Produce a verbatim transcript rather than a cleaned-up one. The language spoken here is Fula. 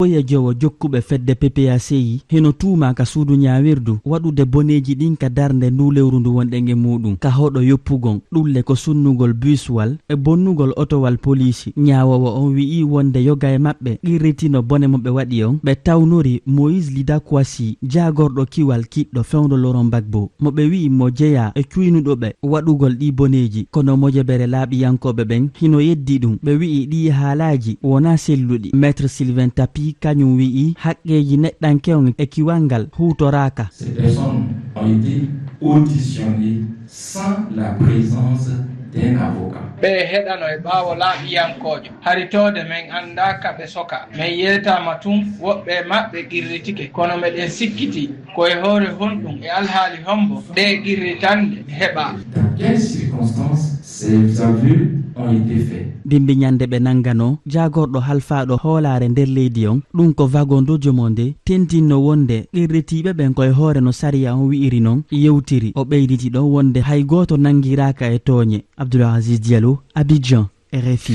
Ɓoya jowo jokkuɓe fedde P P A C I hino tuumaa ka suudu ñaawirdu waɗude boneeji ɗin ka darnde nduu lewru ndu wonɗen e muuɗum ka hoɗo yoppugon ɗulle ko sunnugol buuswal e bonnugol otowal poliisi. Ñaawoowo on wi'i wonde yoga e maɓɓe qirritino bone mo ɓe waɗi on. Ɓe tawnori Moïse Lidakwasi, jaagorɗo kiwal kiɗɗo fewndo Laurent Gbagbo, mo ɓe wi'i mo jeyaa e cuynuɗo ɓe waɗugol ɗii boneeji, kono mojobere laaɓiyankooɓe ɓen hino yeddi ɗum. Ɓe wi'i ɗii haalaaji wonaa selluɗi. Maître Sylvain Tapie kañum wi'i haqqeeji neɗɗanke on e kiwal ngal huutoraaka. Ces personnes ont été auditionnées sans la présence d'un avocat. Ɓe heɗano e ɓaawo laaɓiyankoojo. Hari toode men anndaa ka ɓe soka. Men yeetaama tun, woɓɓe e maɓɓe qirritike, kono meɗen sikkiti ko e hoore honɗum e alhaali hombo ɗee qirritannde heɓaa. Dans quelles circonstances ces aveux ont été faits? Bimbi ñande ɓe nannganoo jaagorɗo halfaaɗo hoolaare nder leydi on, ɗum ko Vagondo Jomonde, tentinno wonde qirritiiɓe ɓen ko e hoore no sariya on wi'iri non yewtiri. O ɓeyditi ɗon wonde hay gooto nanngiraaka e tooñe. Abdoul Aziz Diallo, Abidjan, R F I.